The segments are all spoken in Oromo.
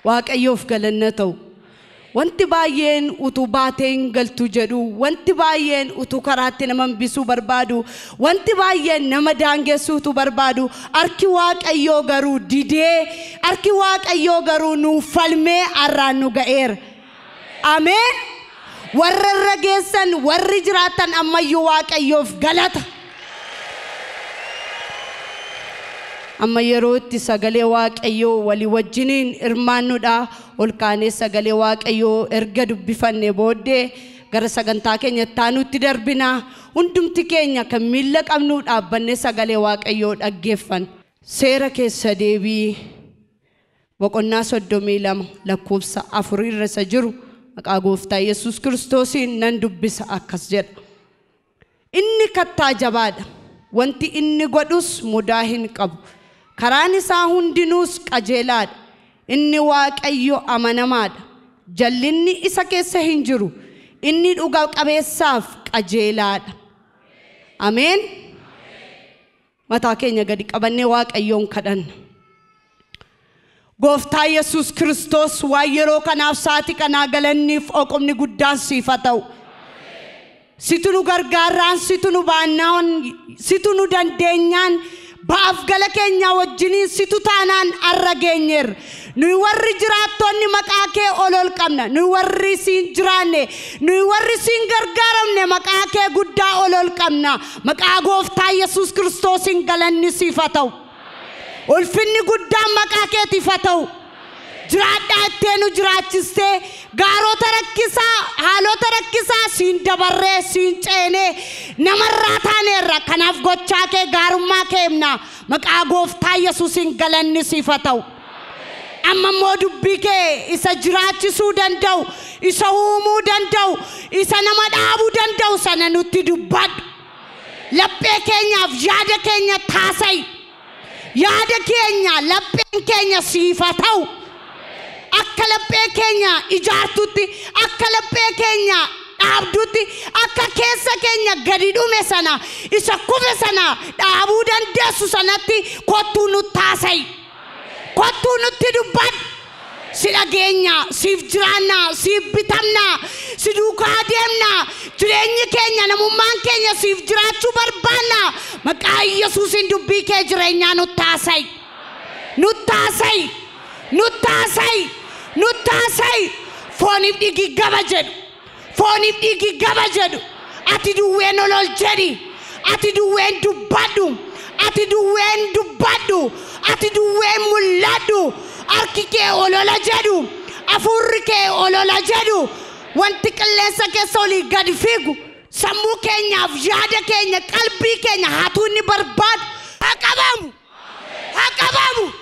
Waaqayyoof galanna ta'u. Wanti baay'een utuu baateen galtu jedhu, wanti baay'een utuu karaatti nama hambisuu barbaadu, wanti baay'een nama daangessuutu barbaadu, harki Waaqayyoo garuu didee, harki Waaqayyoo garuu nuuf falmee har'aan nu ga'eera. Ameen. Warra irra geessan, warri jiraatan ammayyuu Waaqayyoof galata. Amma yeroo itti sagalee Waaqayyoo walii wajjiniin hirmaannudha. Ol kaanee sagalee Waaqayyoo erga dubbifanne booddee gara sagantaa keenya itti aanutti darbina. Hundumti keenya kan miilla qabnu dhaabbannee sagalee Waaqayyoo dhaggeeffanna. Seera keessa deebii boqonnaa 32 lakkoofsa 4 irra isa jiru maqaa gooftaa Yesuus Kiristoosiin nan dubbisa akkas jedha. Inni kattaa jabaadha. Wanti inni godhus mudaa hin qabu. Karaan isaa hundinuus qajeelaadha. Inni Waaqayyo amanamaadha. Jallinni isa keessa hin jiru. Inni dhuga qabeessaaf qajeelaadha. Ameen. Mataa keenya gadi qabannee Waaqayyoon kadhanna. Gooftaa Yesuus Kiristoos waan yeroo kanaaf sa'aatii kanaa galanniif oqomni guddaan siif haa ta'u. Situ nu gargaarraan, situ nu baannaan, situ nu dandeenyaan, ba'aaf gala keenya wajjiniin situ taanaan har'a geenyeerra. Nuyi warri jiraattonni maqaa kee ol ol qabna. Nuyi warri siin jiraanne, nuyi warri siin gargaaramne maqaa kee guddaa ol ol qabna. Maqaa gooftaa Yesuus Kiristoosiin galanni siif haa ta'u. Ulfinni guddaan maqaa keetiif haa ta'u. Jiraadhaa ittee nu jiraachistee gaarota rakkisaa, haalota rakkisaa siin dabarree, siin ceenee namarraa taaneerra. Kanaaf gochaa kee gaarummaa kee himna. Maqaa gooftaa Yesuusiin galanni siif haa ta'u. Amma immoo dubbii kee isa jiraachisuu danda'u, isa uumuu danda'u, isa nama dhaabuu danda'u sana nutti dubbadhu. Laphee keenyaaf yaada keenya taasa'i. Yaada keenya lapheen keenya siif haa ta'u. Akka laphee keenya ijaartutti, akka laphee keenya dhaabdutti, akka keessa keenya gadi dhume sana, isa kufe sana dhaabuu dandeessu sanatti kottuu nutti haasa'i. Kottuu nutti dubbadhu. Si dhageenya, siif jiraanna, siif bitamna, si duukaa deemna. Jireenyi keenya, namummaan keenya siif jiraachuu barbaanna. Maqaa Yesuusiin dubbii kee jireenyaa nutti haasa'i. Nutti haasa'i. Nutti haasa'i. Nutti haasa'i. Fooniif dhiigi gaba jedhu. Fooniif dhiigi gaba jedhu. Ati duwween ol ol jedhi. Ati duwween dubbadhu. Ati duwween dubbadhu. Ati duwween mul'adhu. Harki kee olola jedhu. Hafuurri kee olola jedhu. Wanti qilleensa keessa olii gadi fiigu sammuu keenyaaf yaada keenya qalbii keenya hatuu inni barbaadu haa qabamu. Haa qabamu.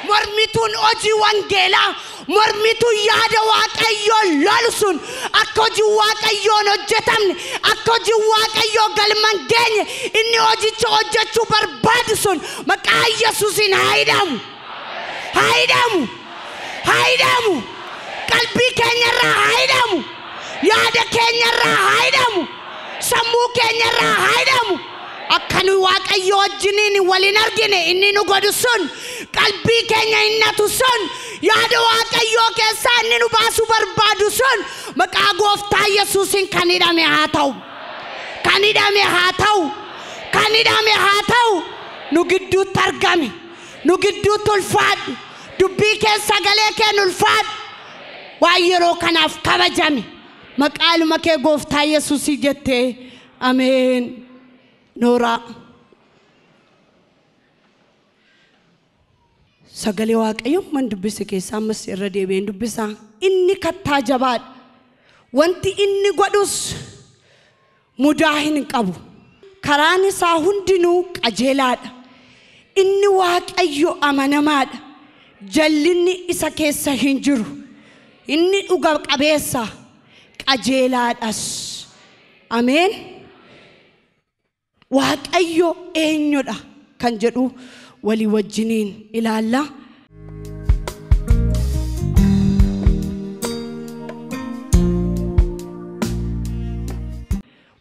Mormituun hojii wangeelaa, mormituun yaada Waaqayyoo lolu sun akka hojii Waaqayyoon hojjetamne, akka hojii Waaqayyoo galma hin geenye inni hojicha hojjechuu barbaadu sun maqaa Yesuusiin haa hidhamu. Haa hidhamu. Haa hidhamu. Qalbii keenyarraa haa hidhamu. Yaada keenyarraa haa hidhamu. Sammuu keenyarraa haa hidhamu. Akka nuyi Waaqayyo wajjiniin waliin argine inni nu godhu sun, qalbii keenya hinnatu sun, yaada Waaqayyoo keessaa inni nu baasuu barbaadu sun maqaa gooftaa Yesuusiin kan hidhame haa ta'u. Kan hidhame haa ta'u. Kan hidhame haa ta'u. Nu gidduutti argame. Nu gidduutti ulfaadhu. Dubbii kee sagalee kee nu ulfaadhu. Waan yeroo kanaaf kabajame. Maqaa ilma kee gooftaa Yesuusii jettee. Ameen. Nooraa. Sagalee Waaqayyoo man dubbise keessaa ammas irra deebi'een dubbisaa. Inni kattaa jabaadha. Wanti inni godhus mudaa hin qabu. Karaan isaa hundinuu qajeelaadha. Inni Waaqayyo amanamaadha. Jallinni isa keessa hin jiru. Inni dhuga qabeessa qajeelaadhas. Ameen. Waaqayyo eenyudha kan jedhu walii wajjiniin ilaalla.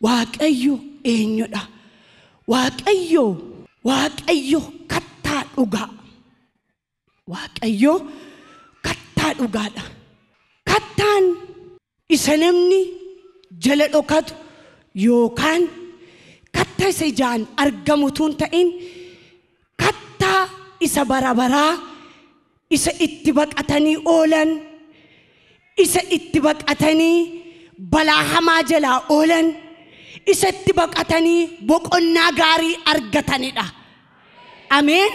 Waaqayyo eenyudha? Waaqayyo, Waaqayyo kattaa dhugaa. Waaqayyo kattaa Kattaa dhugaadha. Kattaan isa namni jala dhokatu yookaan kattaa isa ijaan argamu tun ta'in kattaa isa barabaraa isa itti baqatanii oolan isa itti baqatanii balaa hamaa jalaa oolan isa itti baqatanii boqonnaa gaarii argatanidha. Ameen.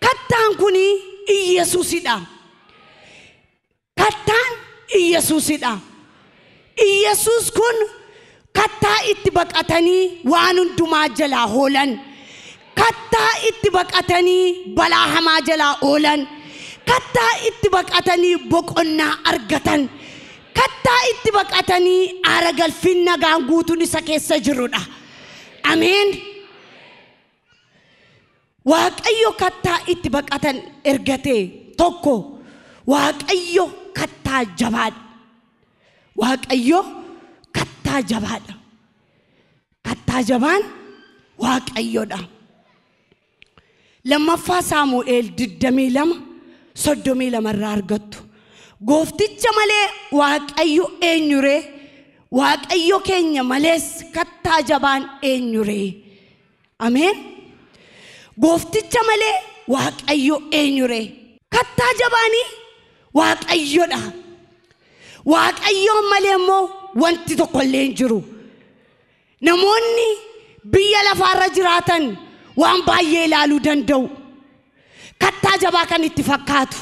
Kattaan kuni Iyesuusidha. Kattaan Iyesuusidha. Iyesuus kun kattaa itti baqatanii waan hundumaa jalaa oolan. Kattaa itti baqatanii balaa hamaa jalaa oolan. Kattaa itti baqatanii boqonnaa argatan. Kattaa itti baqatanii aara galfiin nagaan guutuun isa keessa jirudha. Ameen. Waaqayyo kattaa itti baqatan ergatee tokko Waaqayyo kattaa jabaadha. Waaqayyo kattaa jabaadha. Kattaa jabaan Waaqayyoodha. Lammaffaa Saamu'eel 22:32 irraa argattu. Goofticha malee Waaqayyo eenyuree? Waaqayyo keenya malees kattaa jabaan eenyuree? Ameen. Goofticha malee Waaqayyo eenyuree? Kattaa jabaanii Waaqayyoodha. Waaqayyoon malee immoo wanti tokko illee hin jiru. Namoonni biyya lafaarra jiraatan waan baay'ee ilaaluu danda'u. Kattaa jabaa kan itti fakkaatu.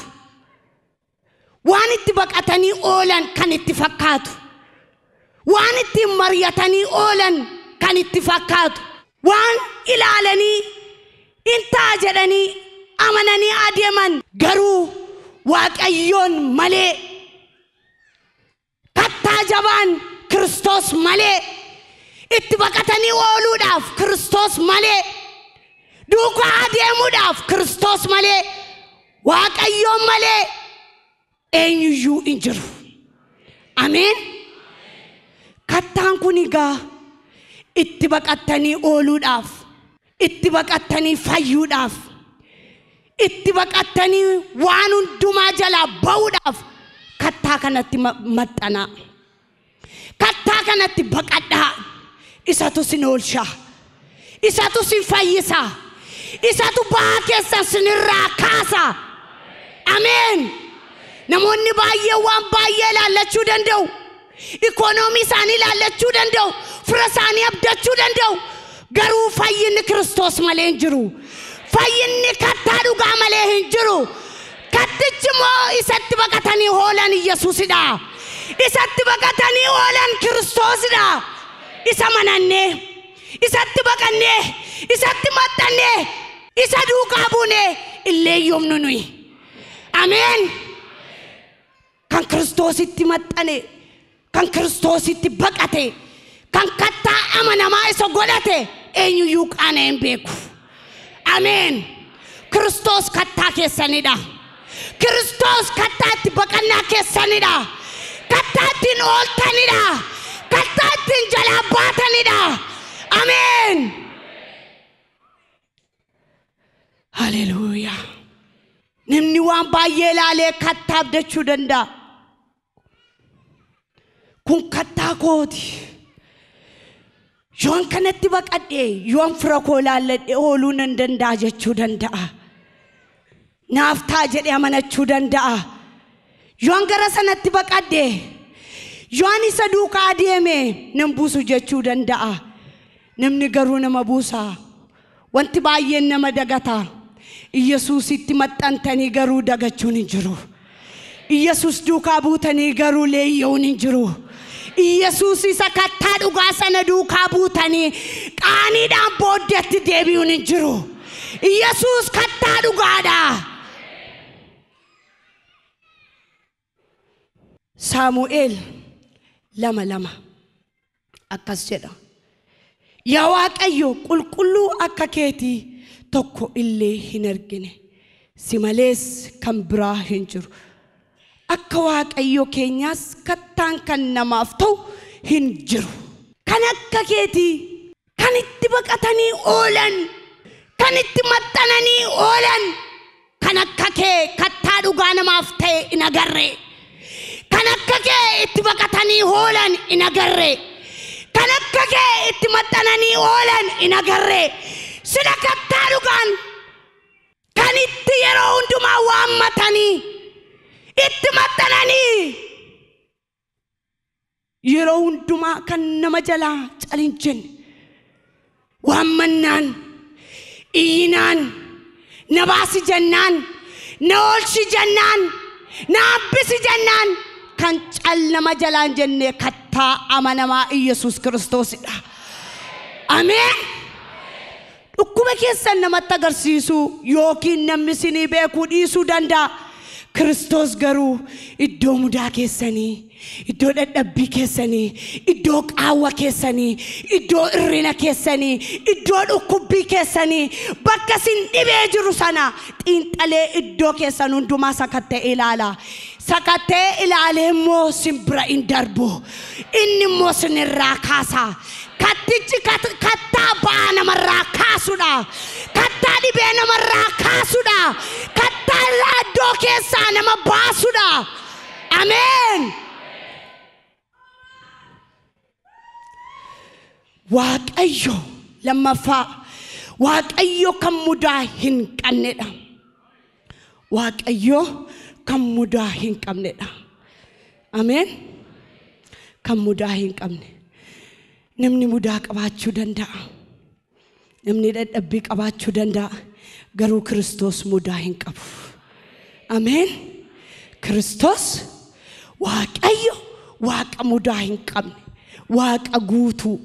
Waan itti baqatanii oolan kan itti fakkaatu. Waan ittiin mari'atanii oolan kan itti fakkaatu. Waan ilaalanii intaa jedhanii amananii adeeman garuu Waaqayyoon malee kattaa jabaan Kiristoos malee itti baqatanii ooluudhaaf Kiristoos malee duukaa adeemuudhaaf Kiristoos malee Waaqayyoon malee eenyuyyuu hin jiru. Ameen. Kattaan kun egaa itti baqatanii ooluudhaaf, itti baqatanii fayyuudhaaf, itti baqatanii waan hundumaa jalaa ba'uudhaaf kattaa kanatti maxxanaa. Kattaa kanatti baqadhaa. Isatu sin oolcha. Isatu sin fayyisa. Isatu ba'aa keessan sinirraa kaasa. Ameen. Namoonni baay'ee waan baay'ee ilaallachuu danda'u. Ikoonoomii isaanii ilaallachuu danda'u. Fira isaanii abdachuu danda'u. Garuu fayyinni Kiristoos malee hin jiru. Fayyinni kattaa dhugaa malee hin jiru. Kattichi immoo isatti baqatanii oolan Iyesuusidha. Isatti baqatanii oolan Kiristoosidha. Isa manannee, isatti baqannee, isatti maxxannee, isa duukaa buunee illee yoomnu nuyi. Ameen. Kan Kiristoositti maxxane, kan Kiristoositti baqate, kan kattaa amanamaa isa godhate eenyuyyuu qaana'ee hin beeku. Ameen. Kiristoos kattaa keessanidha. Kiristoos kattaa itti baqannaa keessanidha. Kattaa ittiin ooltanidha. Kattaa ittiin jalaa baatanidha. Ameen. Haleluuyaa. Namni waan baay'ee ilaalee kattaa abdachuu danda'a. Kun kattaa kooti. Yoon kanatti baqadhee, yoon fira koo ilaalladhee ooluu nan danda'a jechuu danda'a. Naaf ta'a jedhee amanachuu danda'a. Yoon gara sanatti baqadhee, yoon isa duukaa adeeme nan buusu jechuu danda'a. Namni garuu nama buusa. Wanti baay'een nama dagata. Iyesuusitti maxxantanii garuu dagachuun hin jiru. Iyesuus duukaa buutanii garuu leeyya'uun hin jiru. Iyesuus isa kattaa dhugaa sana duukaa buutanii qaaniidhaan booddeetti deebi'uun hin jiru. Iyesuus kattaa dhugaadha. Saamu'eel 2:2 akkas jedha. Yaa Waaqayyo qulqulluu akka keetii tokko illee hin argine. Si malees kan biraa hin jiru. Akka Waaqayyo keenyaas kattaan kan namaaf ta'u hin jiru. Kan akka keetii kan itti baqatanii oolan, kan itti maxxananii oolan, kan akka kee kattaa kattaa dhugaa namaaf ta'e hin agarre. Kan akka kee itti baqatanii oolan hin agarre. Kan akka kee itti maxxananii oolan hin agarre. Sida kattaa dhugaan kan itti yeroo hundumaa waammatanii itti maxxananii yeroo hundumaa kan nama jalaa calin jenne waammannaan iyyinaan na baasi jennaan na oolchi jennaan na hambisi jennaan kan cal nama jalaan jenne kattaa amanamaa Iyyasuus Kiristoosidha. Ameen. Dhukkuba keessan namatti agarsiisuu yookiin namni isinii beekuu dhiisuu danda'a. Kiristoos garuu iddoo mudaa keessanii, iddoo dadhabbii keessanii, iddoo qaawwa keessanii, iddoo irrina keessanii, iddoo dhukkubbii keessanii, bakka isin dhibee jiru sana xiinxalee iddoo keessan hundumaa sakatta'ee ilaala. Sakatta'ee ilaalee immoo sin bira hin darbu. Inni immoo sinirraa kaasa. Kattichi kattaa ba'aa namarraa kaasudha. Kattaa dhibee namarraa kaasudha. Kattaa iddoo keessaa nama baasudha. Ameen. Waaqayyo lammaffaa Waaqayyo kan mudaa hin qabnedha. Waaqayyo kan mudaa hin qabnedha. Ameen. Kan mudaa hin qabne. Namni mudaa qabaachuu danda'a. Namni dadhabbii qabaachuu danda'a. Garuu Kiristoos mudaa hin qabu. Ameen. Kiristoos Waaqayyo Waaqa mudaa hin qabne, Waaqa guutuu,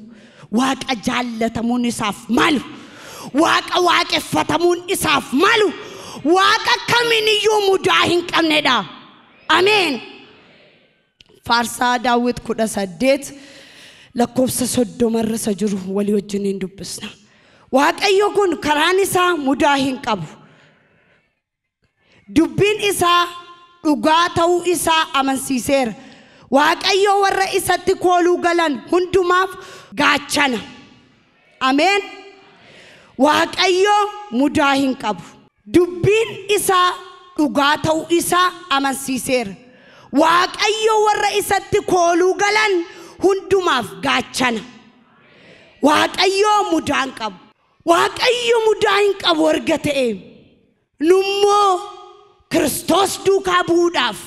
Waaqa jaallatamuun isaaf malu, Waaqa waaqeffatamuun isaaf malu, Waaqa kamiiniyyuu mudaa hin qabnedha. Ameen. Faarsaa Daawit 18 lakkoofsa 30 irra isa jiru walii wajjin hin dubbisna. Waaqayyo kun karaan isaa mudaa hin qabu. Dubbiin isaa dhugaa ta'uu isaa amansiiseera. Waaqayyo warra isatti kooluu galan hundumaaf gaachana. Ameen. Waaqayyo mudaa hin qabu. Dubbiin isaa dhugaa ta'uu isaa amansiiseera. Waaqayyo warra isatti kooluu galan hundumaaf gaachana. Waaqayyo mudaa hin qabu. Waaqayyo mudaa hin qabu erga ta'e nummoo Kiristoos duukaa bu'uudhaaf,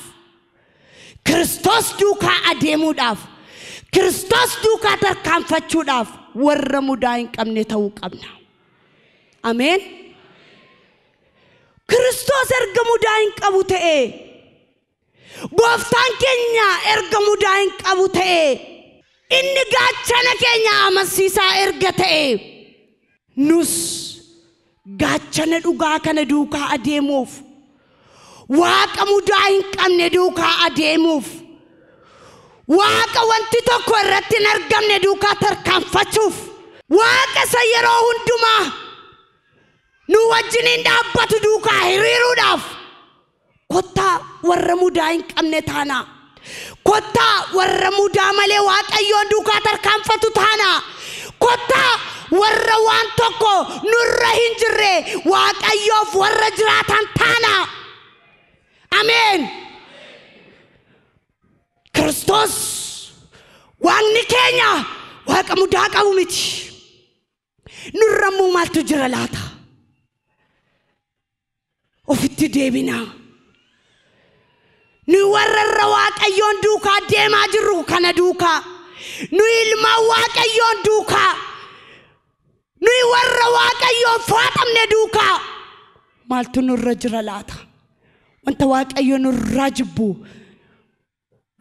Kiristoos duukaa adeemuudhaaf, Kiristoos duukaa tarkaanfachuudhaaf warra mudaa hin qabne ta'uu qabna. Ameen. Kiristoos erga mudaa hin qabu ta'e, Gooftaan keenya erga mudaa hin qabu ta'e, inni gaachana keenya amansiisaa erga ta'e, nus gaachana dhugaa kana duukaa adeemuuf, Waaqa mudaa hin qabne duukaa adeemuuf, Waaqa wanti tokko irratti hin argamne duukaa tarkaanfachuuf, Waaqa isa yeroo hundumaa nu wajjiniin dhaabbatu duukaa hiriiruudhaaf kottaa warra mudaa hin qabne taanaa. Kottaa warra mudaa malee Waaqayyoon duukaa tarkaanfatu taanaa. Kottaa warra waan tokko nurra hin jirre Waaqayyoof warra jiraatan taanaa. Ameen. Kiristoos Waaqni keenya Waaqa mudaa qabu miti. Nurra immoo maaltu jira laata? Ofitti deebinaa. Nu warra irra Waaqayyoon duukaa deemaa jirru kana duukaa, nu ilmaan Waaqayyoon duukaa, nu warra Waaqayyoon fo'atamne duukaa maaltu nurra jira laata? Wanta Waaqayyo nurraa jibbu,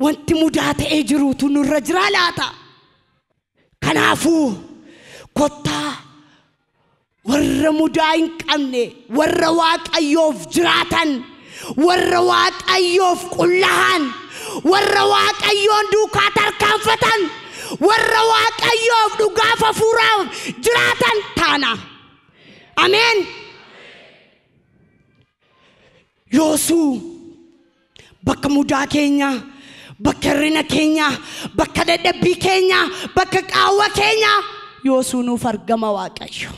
wanti mudaa ta'ee jirutu nurra jira laata? Kanaafuu kottaa warra mudaa hin qabne, warra Waaqayyoof jiraatan, warra Waaqayyoof qullahan, warra Waaqayyoon duukaa tarkaanfatan, warra Waaqayyoof dhugaaf hafuuraaf jiraatan taana. Ameen. Yoosuu bakka mudaa keenya, bakka hir'ina keenya, bakka dadhabbii keenya, bakka qaawwa keenya yoosuu nuuf argama Waaqayyo.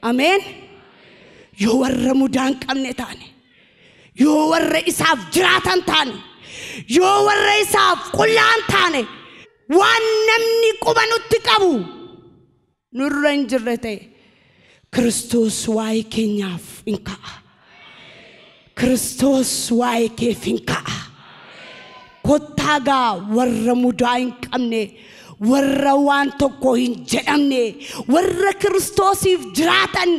Ameen. Yoo warra mudaa hin qabne taane, Yoo warra isaaf jiraatan taane, yoo warra isaaf qullaan taane, waan namni quba nutti qabu nurra hin jirre ta'e Kiristoos waa'ee keenyaaf hin ka'a. Kiristoos waa'ee keef hin ka'a. Kottaa gaa warra mudaa hin qabne, warra waan tokko hin jedhamne, warra Kiristoosiif jiraatan,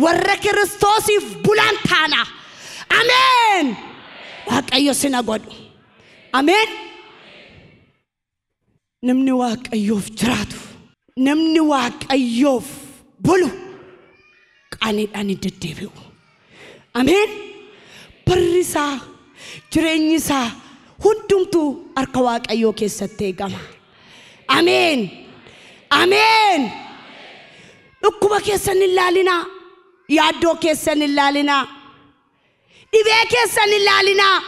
warra Kiristoosiif bulan taana. Ameen. Waaqayyo sina godhu. Ameen. Namni Waaqayyoof jiraatu, namni Waaqayyoof bulu qaaniidhaan hin deddeebi'u. Ameen. Barri isaa, jireenyi isaa hundumtuu harka Waaqayyoo keessatti eegama. Ameen. Ameen. Dhukkuba keessan hin laalinaa. Yaaddoo keessan hin laalinaa. Dhibee keessan hin laalinaa.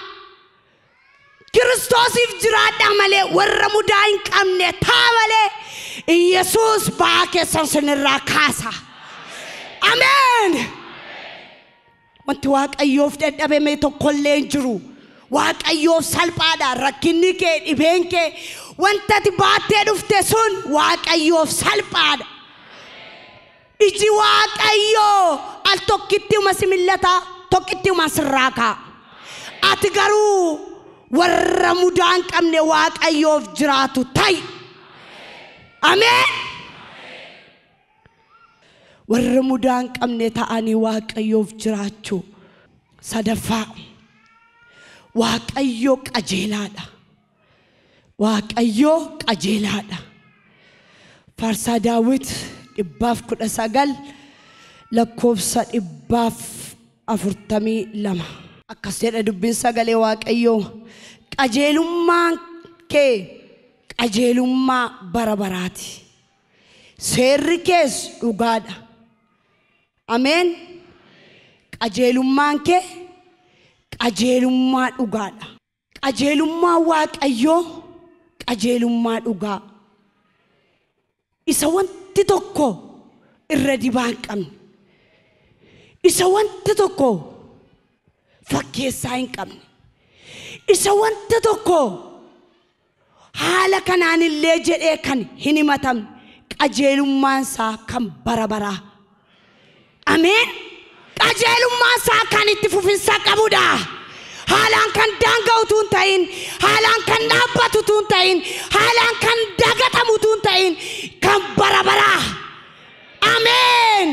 Kiristoosiif jiraadhaa malee warra mudaa hin qabne taa malee Iyyasuus ba'aa keessan sinirraa kaasa. Ameen. Wanti Waaqayyoof dadhabame tokkollee hin jiru. Waaqayyoof salphaadha. Rakkinni kee, dhibeen kee, wanta ati baattee dhufte sun Waaqayyoof salphaadha. Iji Waaqayyoo al tokkitti uma si millata, tokkitti uma sirraa ka'a. Ati garuu warra mudaa hin qabne Waaqayyoof jiraatu ta'i. Ameen. Warra mudaa hin qabne ta'anii Waaqayyoof jiraachuu. Sadaffaa, Waaqayyo qajeelaadha. Waaqayyo qajeelaadha. Faarsaa Daawit 119 lakkoofsa 142. Akkas jedha dubbiin sagalee Waaqayyoo. Qajeelummaan kee qajeelummaa bara baraati. Seerri kees dhugaadha. Ameen. Qajeelummaan kee qajeelummaa dhugaadha. Qajeelummaa Waaqayyoo qajeelummaa dhugaa. Isa wanti tokko irra dibaa hin qabne. Isa wanti tokko fakkeessaa hin qabne. Isa wanti tokko haala kanaan illee jedhee kan hin himatamne qajeelummaan isaa kan bara baraa. Ameen. Qajeelummaan isaa kan itti fufinsa qabudha. Haalaan kan daanga'u utuu hin ta'in, haalaan kan dhaabbatu utuu hin ta'in, haalaan kan dagatamu utuu hin ta'in, kan bara baraa. Ameen.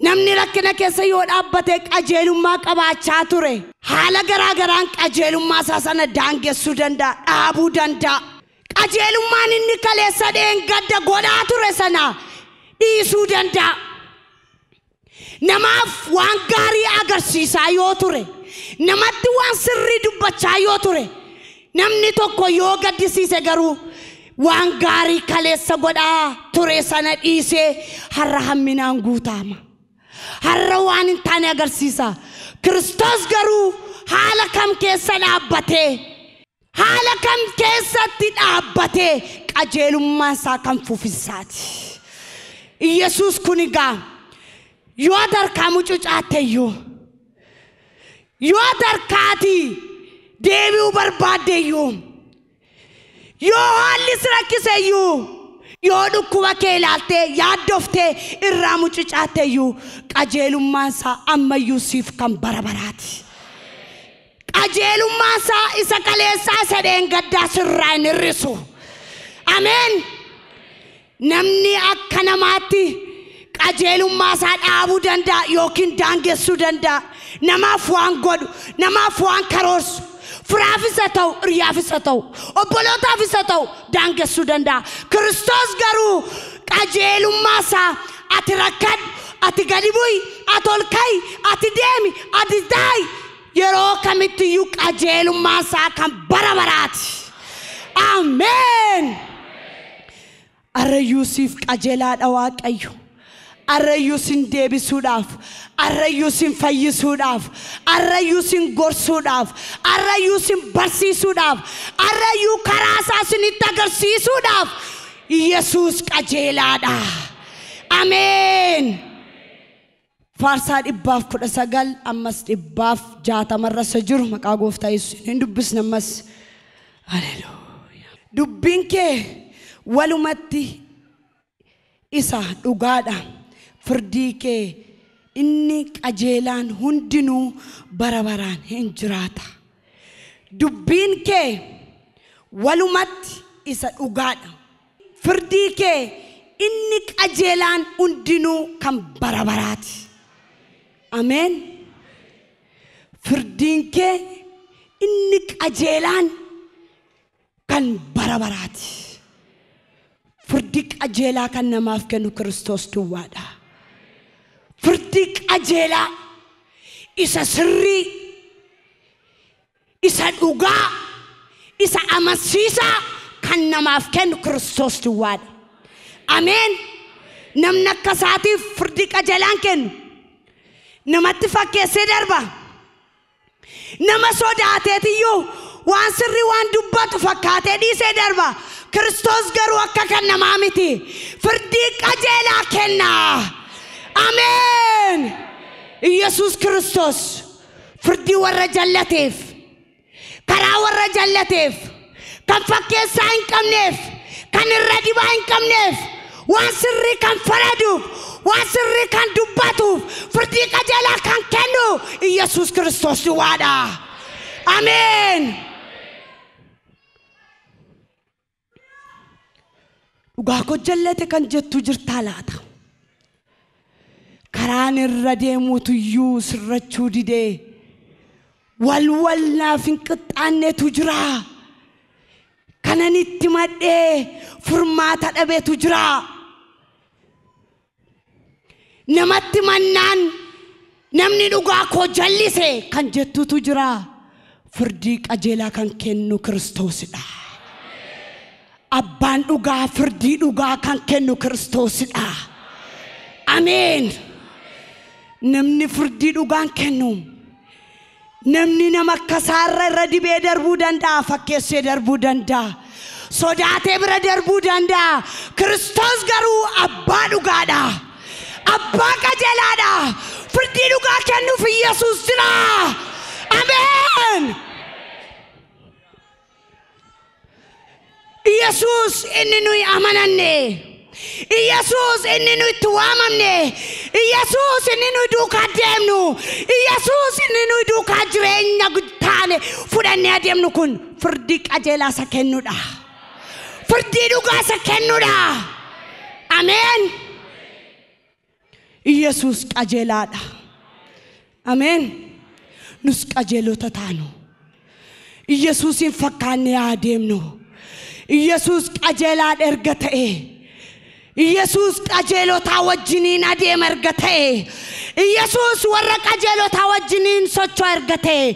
Namni rakkina keessa yoo dhaabbate qajeelummaa qabaachaa ture, haala garaa garaan qajeelummaa isaa sana daangessuu danda'a, dhaabuu danda'a. Qajeelummaan inni kaleessa dheengadda godhaa ture sana dhiisuu danda'a. Namaaf waan gaarii agarsiisaa yoo ture, namatti waan sirrii dubbachaa yoo ture, namni tokko yoo gaddisiise garuu waan gaarii kaleessa godhaa ture sana dhiisee har'a hamminaan guutama. Har'a waan hin taane agarsiisa. Kiristoos garuu haala kam keessa dhaabbatee, haala kam keessatti dhaabbatee qajeelummaan isaa kan fufinsaati. Iyyasuus kun egaa yoo harkaa mucucaatte iyyuu, yoo harkaatii deebi'uu barbaadde iyyuu, yoo haalli si rakkise iyyuu, yoo dhukkuba kee ilaaltee yaaddoftee irraa mucucaatte iyyuu, qajeelummaan isaa ammayyuu siif kan bara baraati. Qajeelummaan isaa isa kaleessaa isa dheengaddaa sirraa hin hir'isu. Ameen. Namni akka namaatti qajeelummaa isaa dhaabuu danda'a yookiin daangessuu danda'a. Namaaf waan godhu, namaaf waan karoorsu, firaafis haa ta'u, hiriyaafis haa ta'u, obbolootaafis haa ta'u daangessuu danda'a. Kiristoos garuu qajeelummaa isaa ati rakkadhu, ati gadi bu'i, ati ol ka'i, ati deemi, ati taa'i, yeroo kamittiyyuu qajeelummaa isaa kan bara baraati. Ameen. Arrayyuu siif qajeelaadha Waaqayyo. Arrayyuu sin deebisuudhaaf, arrayyuu sin fayyisuudhaaf, arrayyuu sin gorsuudhaaf, arrayyuu sin barsiisuudhaaf, arrayyuu karaa isaa sinitti agarsiisuudhaaf Yesuus qajeelaadha. Ameen. Faarsaa 119 ammas 160 irra isa jiru maqaa gooftaa Yesuusiin hin dubbisne ammas. Haleluuyaa. Dubbiin kee walumatti isa dhugaadha. Firdii kee inni qajeelaan hundinuu bara baraan hin jiraata. Dubbiin kee walumatti isa dhugaadha. Firdii kee inni qajeelaan hundinuu kan bara baraati. Ameen. Firdiin kee inni qajeelaan kan bara baraati. Firdii qajeelaa kan namaaf kennu Kiristoos duwwaadha. Firdii qajeelaa isa sirrii, isa dhugaa, isa amansiisaa kan namaaf kennu Kiristoos duwwaadha. Ameen. Namni akka isaatiif firdii qajeelaan kennu namatti fakkeessee darba. Nama sodaateetiyyuu waan sirrii waan dubbatu fakkaatee dhiisee darba. Kiristoos garuu akka kan namaa miti. Firdii qajeelaa kenna. Ameen. Iyyasuus Kiristoos firdii warra jallateef, karaa warra jallateef, kan fakkeessaa hin qabneef, kan irra dibaa hin qabneef, waan sirrii kan faraduuf, waan sirrii kan dubbatuuf, firdii qajeelaa kan kennu Iyyasuus Kiristoos duwwaadha. Ameen. Dhugaa koo jallate kan jettu jirtaa laata? Karaan irra deemuutu iyyuu sirrachuu didee walwal naaf hin qixxaannetu jira. Kanan itti madhee furmaata dhabeetu jira. Namatti mannaan namni dhugaa koo jallise kan jettutu jira. Firdii qajeelaa kan kennu Kiristoosidha. Abbaan dhugaa firdii dhugaa kan kennu Kiristoosidha. Ameen. Namni firdii dhugaan kennu namni nama akka isaarra irra dibee darbuu danda'a, fakkeessee darbuu danda'a, sodaatee bira darbuu danda'a. Kiristoos garuu abbaa dhugaadha. Abbaa qajeelaadha. Firdii dhugaa kennuuf Iyyasuus jira. Ameen. Iyyasuus inni nuyi amananne, Iyyasuus inni nuyi itti waamamne, Iyyasuus inni nuyi duukaa deemnu, Iyyasuus inni nuyi duukaa jireenya taane fudhannee adeemnu kun firdii qajeelaa isa kennudha. Firdii dhugaa isa kennudha. Ameen. Iyyasuus qajeelaadha. Ameen. Nus qajeelota taanu. Iyyasuusin fakkaannee haa deemnu. Iyyasuus qajeelaadha erga ta'e, Iyyasuus qajeelotaa wajjiniin adeema erga ta'e, Iyyasuus warra qajeelotaa wajjiniin socho'a erga ta'e,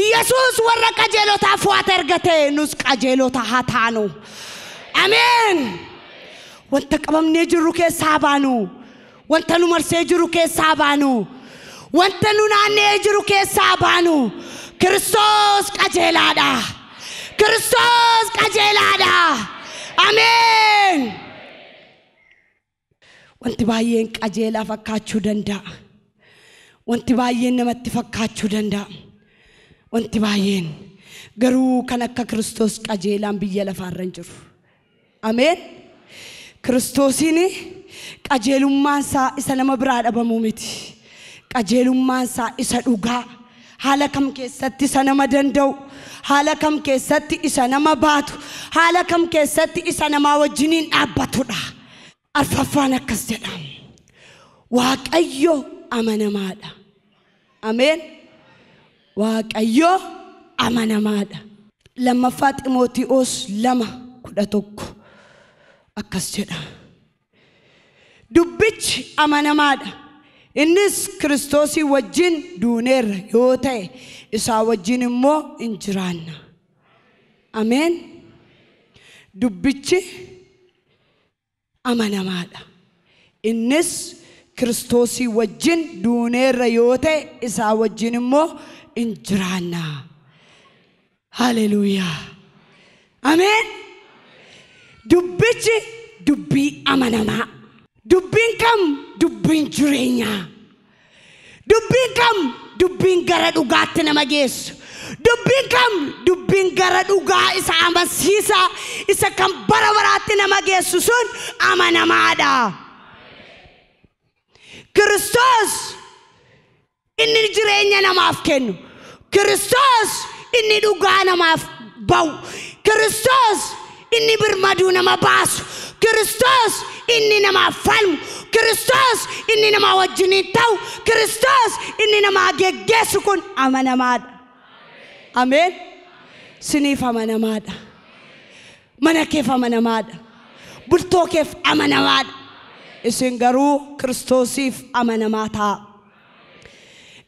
Iyyasuus warra qajeelotaa fu'ata erga ta'e, nus qajeelota haa taanu. Ameen. Wanta qabamnee jirru keessaa baanu, wanta nu marsee jiru keessaa baanu, wanta nu naannee jiru keessaa baanu. Kiristoos qajeelaadha. Kiristoos qajeelaadha. Ameen. Wanti baay'een qajeelaa fakkaachuu danda'a. Wanti baay'een namatti fakkaachuu danda'a. Wanti baay'een garuu kan akka Kiristoos qajeelaan biyya lafaarra hin jiru. Ameen. Kiristoosiin qajeelummaan isaa isa nama biraa dhabamuu miti. Qajeelummaan isaa isa dhugaa. Haala kam keessatti isa nama danda'u, haala kam keessatti isa nama baatu, haala kam keessatti isa namaa wajjiniin dhaabbatudha. Arfaffaan akkas jedha. Waaqayyo amanamaadha. Ameen. Waaqayyo amanamaadha. Lammaffaa Ximooti'oos 2:11 akkas jedha. Dubbichi amanamaadha. Innis Kiristoosii wajjin duuneerra yoo ta'e isaa wajjin immoo hin jiraanna. Ameen. Dubbichi amanamaadha. Innis Kiristoosii wajjin duuneerra yoo ta'e isaa wajjin immoo hin jiraanna. Haleluuyaa. Ameen. Dubbichi dubbii amanamaa. Dubbiin kam? Dubbiin jireenyaa. Dubbiin kam? Dubbiin gara dhugaatti nama geessu. Dubbiin kam? Dubbiin gara dhugaa isa amansiisaa, isa kan bara baraatti nama geessu sun amanamaadha. Kiristoos inni jireenya namaaf kennu. Kiristoos inni dhugaa namaaf ba'u. Kiristoos inni birmaduu nama baasu. Kiristoos inni namaaf falmu. Kiristoos inni nama wajjiniin ta'u. Kiristoos inni nama geggeessu kun amanamaadha. Ameen. Siniif amanamaadha. Mana keef amanamaadha. Bultoo keef amanamaadha. Isin garuu Kiristoosiif amanamaa ta'a.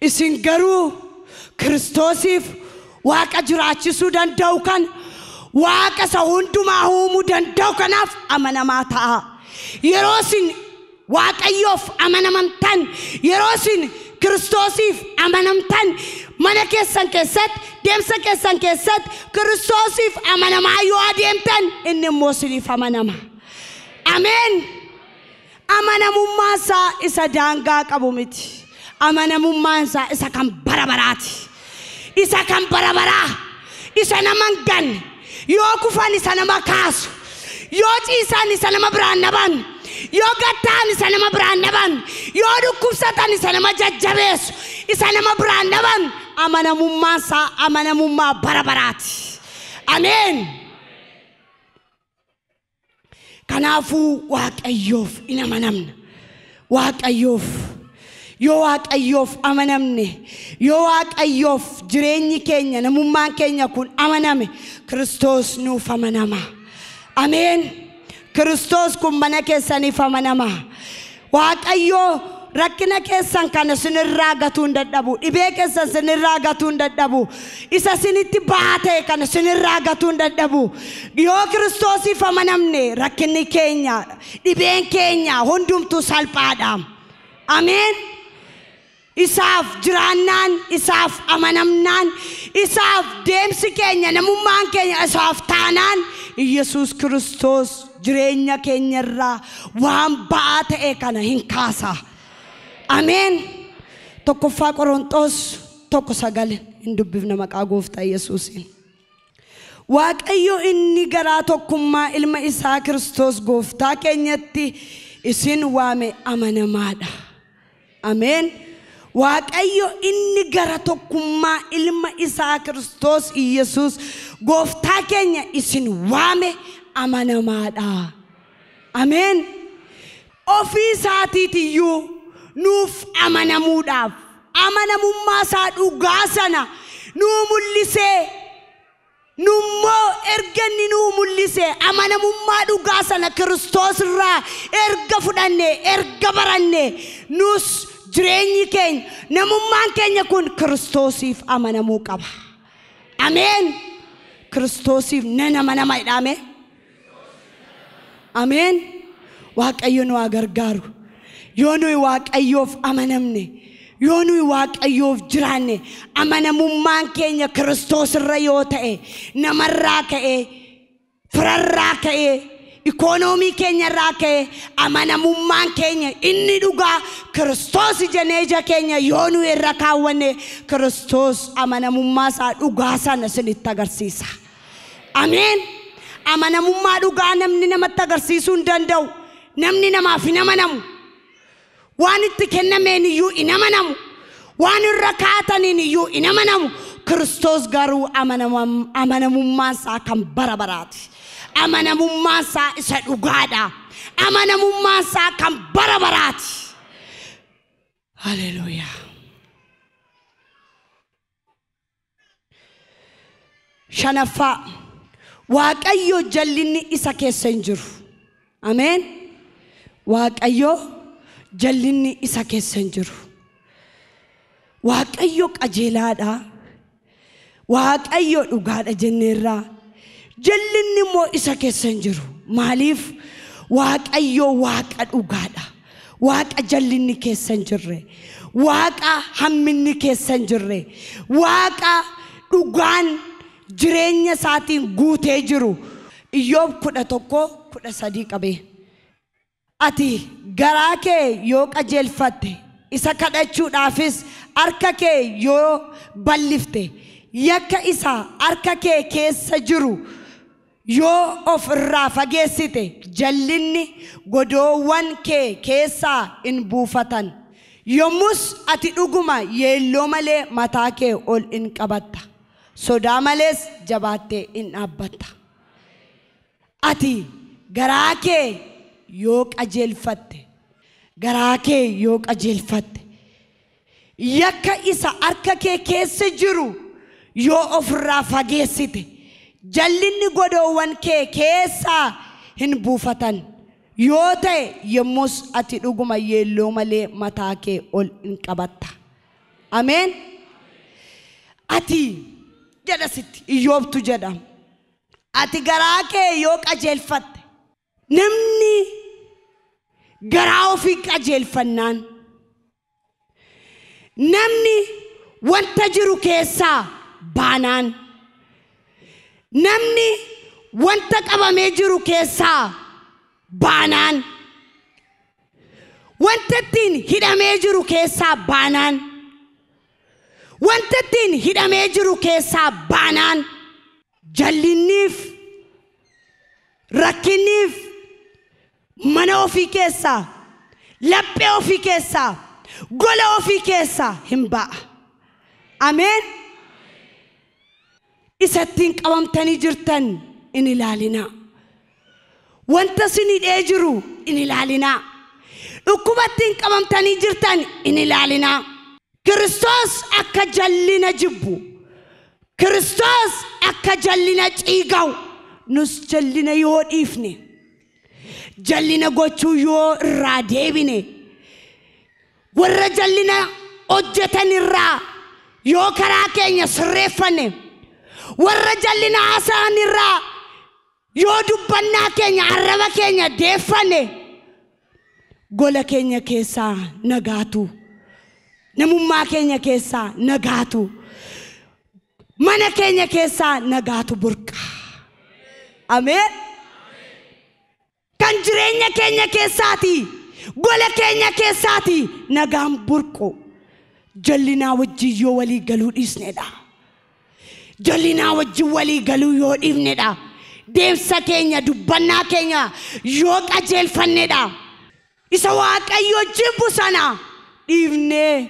Isin garuu Kiristoosiif Waaqa jiraachisuu danda'u kan Waaqa isa hundumaa uumuu danda'u kanaaf amanamaa ta'a. Yeroo isin Waaqayyoof amanamtan, yeroo isin Kiristoosiif amanamtan, mana keessan keessatti, deemsa keessan keessatti Kiristoosiif amanamaa yoo adeemtan, inni immoo isiniif amanama. Ameen. Amanamummaan isaa isa daangaa qabu miti. Amanamummaan isaa isa kan bara baraati. Isa kan bara baraa. Isa nama hin ganne. Yoo kufan isa nama kaasu. Yoo ciisan isa nama biraan dhaban. Yoo gattaan isa nama biraan dhaban. Yoo dhukkubsatan isa nama jajjabeessu. Isa nama biraan dhaban. Amanamummaan isaa amanamummaa bara baraati. Ameen. Kanaafuu Waaqayyoof in amanamna. Waaqayyoof yoo Waaqayyoof amanamne, yoo Waaqayyoof jireenyi keenya, namummaan keenya kun amaname, Kiristoos nuuf amanama. Ameen. Kiristoos kun mana keessaniif amanama. Waaqayyoo rakkina keessan kana sinirraa gatuu hin dadhabu. Dhibee keessan sinirraa gatuu hin dadhabu. Isa sinitti ba'aa ta'e kana sinirraa gatuu hin dadhabu. Yoo Kiristoosiif amanamne, rakkinni keenya, dhibeen keenya hundumtuu salphaadha. Ameen. Isaaf jiraannaan, isaaf amanamnaan, isaaf deemsi keenya, namummaan keenya isaaf taanaan, Iyyasuus Kiristoos jireenya keenyarraa waan ba'aa ta'e kana hin kaasa. Ameen. 1 Qorontos 1:9 hin dubbifna maqaa Gooftaa Yesuusiin. Waaqayyo inni garaa tokkummaa ilma isaa Kiristoos Gooftaa keenyatti isin waame amanamaadha. Ameen. Waaqayyo inni gara tokkummaa ilma isaa Kiristoos Iyyasuus Gooftaa keenya isin waame amanamaadha. Ameen. Ofii isaatiitiyyuu nuuf amanamuudhaaf amanamummaa isaa dhugaa sana nuu mul'isee, nummoo erga inni nuu mul'isee amanamummaa dhugaa sana Kiristoos irraa erga fudhanne, erga baranne, nus jireenyi keenya, namummaan keenya kun Kiristoosiif amanamuu qaba. Ameen. Kiristoosiif nan amanama jedhame. Ameen. Waaqayyo nu haa gargaaru. Yoo nuyi Waaqayyoof amanamne, yoo nuyi Waaqayyoof jiraanne, amanamummaan keenya Kiristoos irra yoo ta'e, namarraa ka'ee, firarraa ka'ee, ikoonoomii keenyarraa ka'ee, amanamummaan keenya inni dhugaa Kiristoos jennee ija keenya yoo nuyi irra kaawwanne, Kiristoos amanamummaa isaa dhugaa sana isinitti agarsiisa. Ameen. Amanamummaa dhugaa namni namatti agarsiisuu hin danda'u. Namni namaaf hin amanamu. Waan itti kennameen iyyuu hin amanamu. Waan irra kaataniin iyyuu hin amanamu. Kiristoos garuu amanamummaan isaa kan bara baraati. Amanamummaan isaa isa dhugaadha. Amanamummaan isaa kan bara baraati. Haleluuyaa. 5ffaa, Waaqayyo jallinni isa keessa hin jiru. Ameen. Waaqayyo jallinni isa keessa hin jiru. Waaqayyo qajeelaadha. Waaqayyo dhugaadha jenneerraa. Jallinni immoo isa keessa hin jiru. Maaliif? Waaqayyo Waaqa dhugaadha. Waaqa jallinni keessa hin jirre. Waaqa hamminni keessa hin jirre. Waaqa dhugaan jireenya isaatiin guutee jiru. Iyyoob 11:13 qabee. Ati garaa kee yoo qajeelfatte Isa kadhachuudhaafis harka kee yoo ballifte, yakka isa harka kee keessa jiru yoo of irraa fageessite, jallinni godoowwan kee keessaa in buufatan. Yommus ati dhuguma yeelloo malee mataa kee ol in qabatta. Sodaa malees jabaattee in dhaabbatta. Ati garaa kee yoo qajeelfatte, garaa kee yoo qajeelfatte, yakka isa harka kee keessa jiru yoo ofirraa fageessite, jallinni godoowwan kee keessaa hin buufatan. Yoo ta'e yommus ati dhuguma yeelloo malee mataa kee ol in qabatta. Ameen. Ati jedha sitti Iyyoobtu jedha. Ati garaa kee yoo qajeelfatte, namni garaa ofii qajeelfannaan, namni wanta jiru keessaa baanaan, namni wanta qabamee jiru keessaa baanaan, wanta ittiin hidhamee jiru keessaa baanaan, wanta ittiin hidhamee jiru keessaa baanaan, jallinniif rakkinniif mana ofii keessaa, laphee ofii keessaa, gola ofii keessaa hin ba'a. Ameen. Isa ittiin qabamtanii jirtan in ilaalinaa. Wanta isin hidhee jiru in ilaalinaa. Dhukkuba ittiin qabamtanii jirtan in ilaalinaa. Kiristoos akka jallina jibbu, Kiristoos akka jallina ciiga'u, nus jallina yoo dhiifne, jallina gochuu yoo irraa deebine, warra jallina hojjetan irraa yoo karaa keenya sirreeffanne, warra jallina haasa'an irraa yoo dubbannaa keenya arraba keenya deeffanne, gola keenya keessaa nagaatu, namummaa keenya keessaa nagaatu, mana keenya keessaa nagaatu burqa. Ameen. Kan jireenya keenya keessaati, gola keenya keessaati nagaan burqu jallinaa wajjin yoo walii galuu dhiisnedha. Jallinaa wajjin walii galuu yoo dhiifnedha. Deemsa keenya dubbannaa keenya yoo qajeelfannedha. Isa Waaqayyo jibbu sana dhiifnee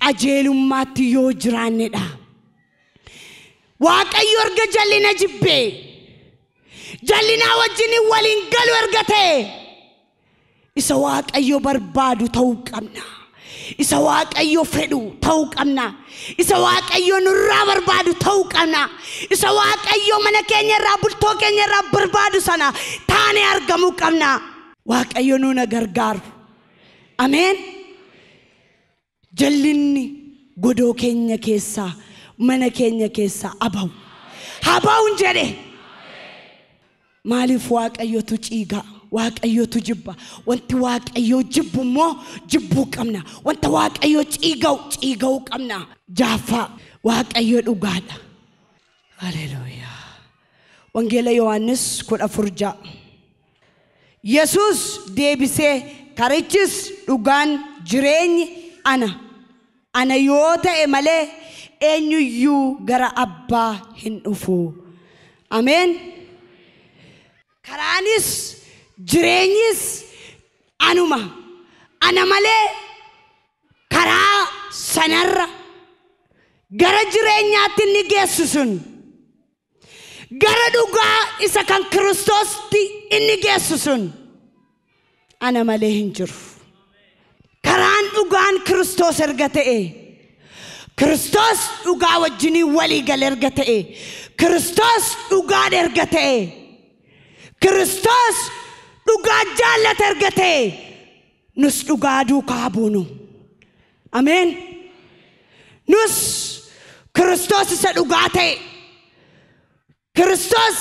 qajeelummaatti yoo jiraannedha. Waaqayyo erga jallina jibbee, jallinaa wajjin waliin galu erga ta'e, isa Waaqayyo barbaadu ta'uu qabna. Isa Waaqayyo fedhu ta'uu qabna. Isa Waaqayyo nurraa barbaadu ta'uu qabna. Isa Waaqayyo mana keenya irraa, bultoo keenya irraa barbaadu sana taanee argamuu qabna. Waaqayyo nu gargaaru. Ameen. Jallinni godoo keenya keessaa, mana keenya keessaa abahu. Haba'uun jedhe. Maaliif Waaqayyotu ciigaa? Waaqayyotu jibba. Wanti Waaqayyo jibbu immoo jibbuu qabna. Wanta Waaqayyo ciiga'u ciiga'uu qabna. Jaaffaa Waaqayyo dhugaadha. Haleluuyaa. Wangeela Yohaannis 14:6. Yesuus deebisee, karichis dhugaan jireenyi ana. Ana yoo ta'e malee eenyuyyuu gara abbaa hin dhufu. Ameen. Karaanis jireenyis anuma. Ana malee karaa sanarra gara jireenyaatti inni geessu sun, gara dhugaa isa kan Kiristoosti inni geessu sun ana malee hin jiru. Karaan dhugaan Kiristoos erga ta'e, Kiristoos dhugaa wajjinii walii gale erga ta'e, Kiristoos dhugaan erga ta'e, Kiristoos dhugaa jaallata erga ta'e, nus dhugaa duukaa buunu. Ameen. Nus Kiristoos isa dhugaa ta'e, Kiristoos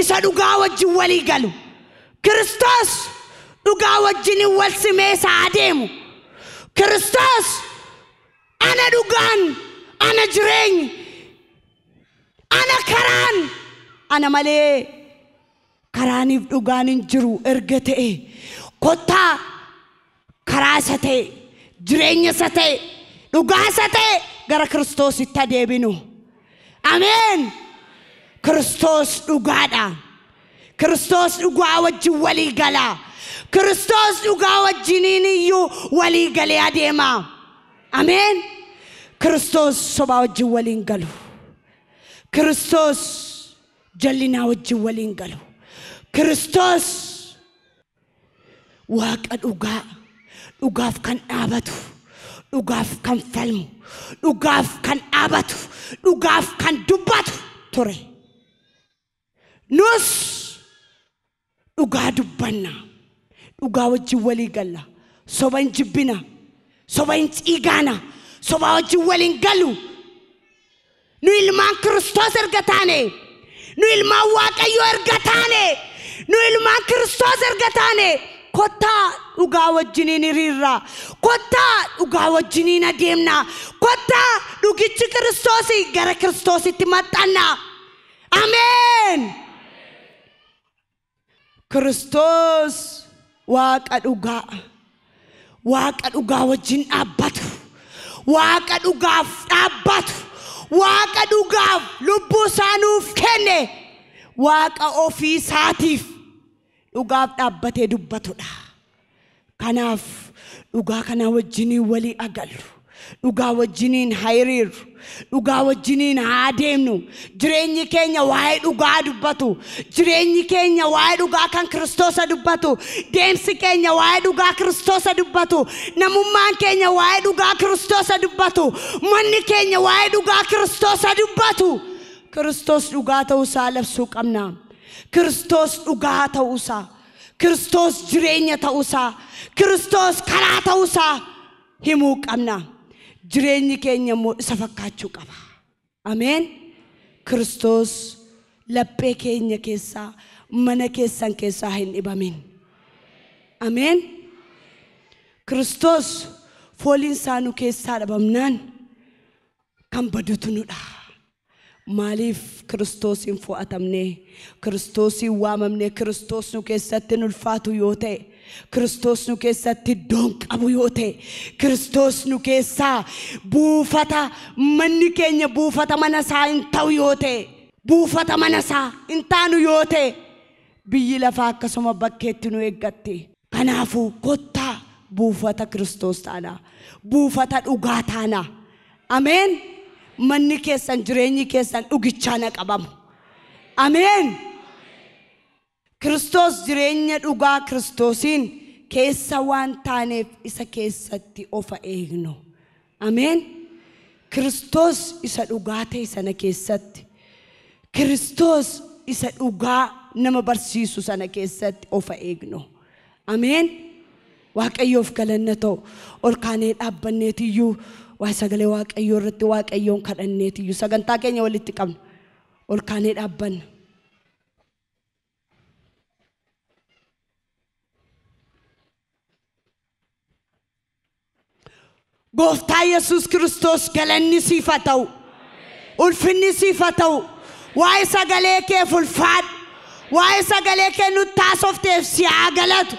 isa dhugaa wajjin walii galu, Kiristoos dhugaa wajjin wal simee isa adeemu, Kiristoos ana dhugaan, ana jireenyi, ana karaan, ana malee karaaniif dhugaan hin jiru erga ta'e, kottaa karaa isa ta'e, Jireenya isa ta'e, dhugaa isa ta'e gara Kiristoositti adeeminu. Ameen. Kiristoos dhugaadha. Kiristoos dhugaa wajjin walii gala. Kiristoos dhugaa wajjiniin iyyuu walii galee adeema. Ameen. Kiristoos sobaa wajjin waliin galu. Kiristoos jallinaa wajjin waliin galu. Kiristoos Waaqa dhugaa, dhugaaf kan dhaabatu, dhugaaf kan falmu, dhugaaf kan dhaabatu, dhugaaf kan dubbatu ture. Nus dhugaa dubbanna, dhugaa wajjin walii galla, soba hin jibbina, soba hin ciigaana, soba wajjin waliin galu. Nu ilmaan Kiristoos erga taane, nu ilmaan Waaqayyoo erga taane, nu ilmaan Kiristoos erga taane, kottaa dhugaa wajjiniin hiriirra, kottaa dhugaa wajjiniin adeemna, kottaa dhugichi Kiristoosii gara Kiristoositti maxxanna. Ameen. Kiristoos Waaqa dhugaa, Waaqa dhugaa wajjin dhaabbatu, Waaqa dhugaaf dhaabbatu, Waaqa dhugaaf lubbuu isaa nuuf kenne, Waaqa ofii isaatiif dhugaaf dhaabbatee dubbatudha. Kanaaf dhugaa kana wajjiniin walii agallu, dhugaa wajjiniin haa hiriirru, dhugaa wajjiniin haa adeemnu. Jireenyi keenya waa'ee dhugaa dubbatu, jireenyi keenya waa'ee dhugaa kan Kiristoosa dubbatu, deemsi keenya waa'ee dhugaa Kiristoosa dubbatu, namummaan keenya waa'ee dhugaa Kiristoosa dubbatu, manni keenya waa'ee dhugaa Kiristoosa dubbatu. Kiristoos dhugaa ta'uusaa labsuu qabna. Kiristoos dhugaa ta'uusaa, Kiristoos jireenya ta'uusaa, Kiristoos karaa ta'uusaa himuu qabna. Jireenyi keenya immoo isa fakkaachuu qaba. Ameen. Kiristoos laphee keenya keessaa, mana keessan keessaa hin dhibamin. Ameen. Kiristoos fooliin isaa nu keessaa dhabamnaan kan badutu nudha. Maaliif Kiristoosiin fo'atamne, Kiristoosiin waamamne, Kiristoos nu keessatti hin ulfaatu yoo ta'e, Kiristoos nu keessatti iddoon qabu yoo ta'e, Kiristoos nu keessaa buufata manni keenya buufata mana isaa hin ta'u yoo ta'e, buufata mana isaa hin taanu yoo ta'e, biyyi lafaa akkasuma bakkeetti nu eeggatti. Kanaafuu kottaa buufata Kiristoos taana, buufata dhugaa taana. Ameen. Manni keessan, jireenyi keessan dhugichaan qabamu. Ameen. Kiristoos jireenya dhugaa Kiristoosiin keessa waan taaneef isa keessatti ofa eegnu. Ameen. Kiristoos isa dhugaa ta'e sana keessatti, Kiristoos isa dhugaa nama barsiisu sana keessatti ofa eegnu. Ameen. Waaqayyoof galanna ta'u. Ol kaanee dhaabbanneetiyyuu waa sagalee Waaqayyoo irratti Waaqayyoon kadhanneetiyyuu sagantaa keenya walitti qabna. Ol kaanee dhaabbanna. Gooftaa Yesuus Kiristoos galanni siif haa ta'u. Ulfinni siif haa ta'u. Waa'ee sagalee keef ulfaadhu. Waa'ee sagalee kee nutti haasofteef si haa galatu.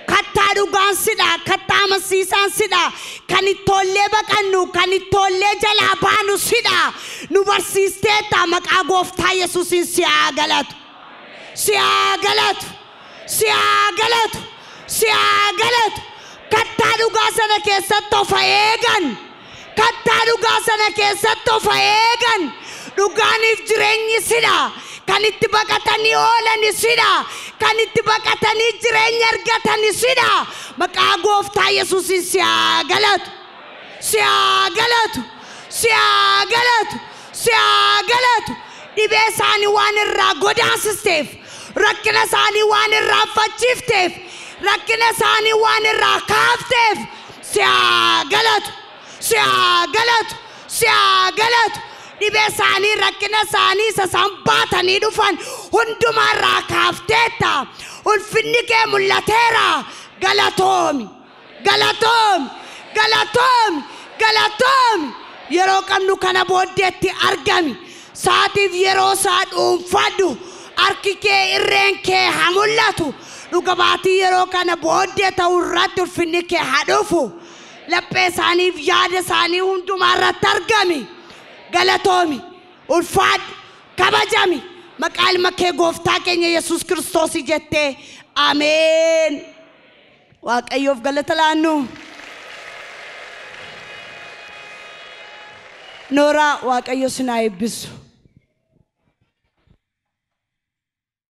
Kattaa dhugaan sidha, kattaa amansiisaan sidha, kan ittollee baqannu, kan ittollee jalaa baanu sidha. Nu barsiisteetta, maqaa Gooftaa Yesuusiin si haa galatu. Si haa galatu. Si haa galatu. Si haa galatu. Kattaa dhugaa sana keessatti of eegan. Kattaa dhugaa sana keessatti of eegan. Dhugaaniif jireenyi sidha. Kan itti baqatanii oolan sidha. Kan itti baqatanii jireenya argatan sidha. Maqaa Gooftaa Yesuusiin si haa galatu. Si haa galatu. Si haa galatu. Si haa galatu. Dhibee isaanii waan irraa godaansisteef, rakkina isaanii waan irraa fachiifteef, rakkina isaanii waan irraa kaafteef si haa galatu. Si haa galatu. Si haa galatu. Dhibee isaanii, rakkina isaanii isa isaan baatanii dhufan hundumaa irraa kaafteetta. Ulfinni kee mul'ateera. Galatoomi. Galatoomi. Galatoomi. Galatoomi. Yeroo qabnu kana booddeetti argami. Sa'aatiif yeroo isaa dhuunfadhu. Harki kee, irreen kee haa mul'atu. Dhuga baatii yeroo kana booddee ta'u irratti ulfinni kee haa dhufu. Laphee isaaniif yaada isaanii hundumaa irratti argami. Galatoomi, ulfaadhu, kabajami. Maqaa ilma kee gooftaa keenya Yesuus Kiristoos jettee ameen. Waaqayyoof galata laannu. Nooraa, Waaqayyo sinaa eebbisu.